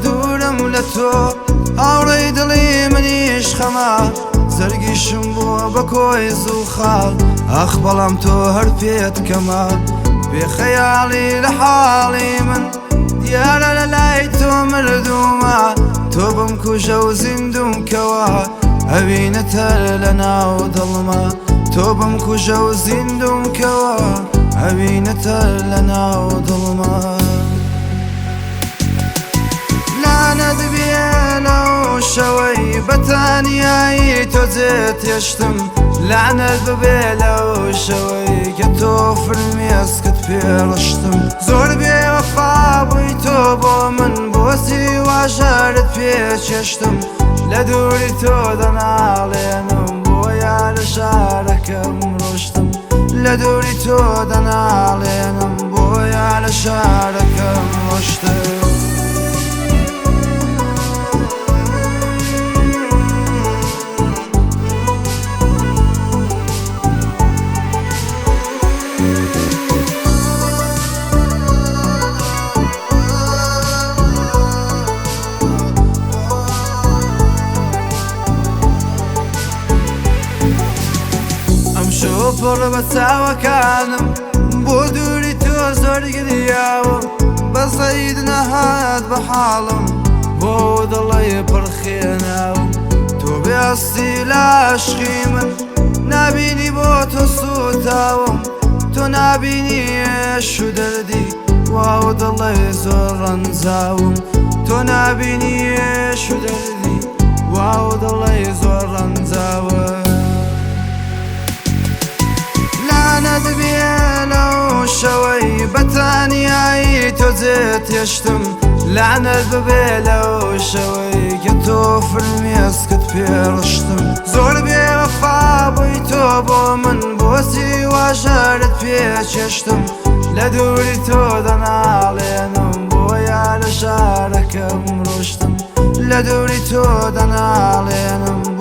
دوورم لە تۆ هاوڕێی دڵی منیش خەمە زەرگیشم بووە بە کۆی زووخاڵ ئاخ بەڵام تۆ هەر پێت کەمە بێخەیاڵی لە حاڵی من دیارە لە لای تۆ مردوومە تۆ بم کوژە و زیندوم کەوە ئەوینەتە لە ناو دڵمە تۆ بم کوژە و زیندوم کەوە ئەوینەتە لە ناو دڵمە لعنەت بێ لەو شەوەی بەتانیایی تۆ جێت هێشتم لعنەت ببێ لەو شەوەی کە تۆ فرمێسکت پێڕشتم زۆر بێوەفا بووی تۆ بۆ من بۆچی واژارت پێچێشتم لە دووری تۆ دەناڵێنم بۆیە لە شارەکەم ڕۆشتم لە دووری تۆ دەناڵێنم بۆیە لە شارەکەم ڕۆشتم. ئەم شەو پڕ بە چاوەکانم بۆ دووری تۆ زۆر گریاوم بەزەید نەهات بە حاڵم بۆ دڵی پڕخێناوم تۆ بێستی لە عەشقی من نابینی بۆ تۆ سوتاوم تۆ نابینی ئێش و دەردی واو دڵی زۆر ڕەنجاوم تۆ نابینی ئێش و دەردی واو دڵی زۆر ڕەنجاوم. لعنەت بێ لەو شەوەی بەتانیایی تۆ جێت هێشتم لعنەت ببێ لەو شەوەی کە تۆ فرمێسکت پێڕشتم زۆر بێوەفا بووی تۆ بۆ من بۆچی واژارت پێچێشتم لە دووری تۆ دەناڵێنم بۆیە لە شارەکەم ڕۆشتم لە دووری تۆ دەناڵێنم.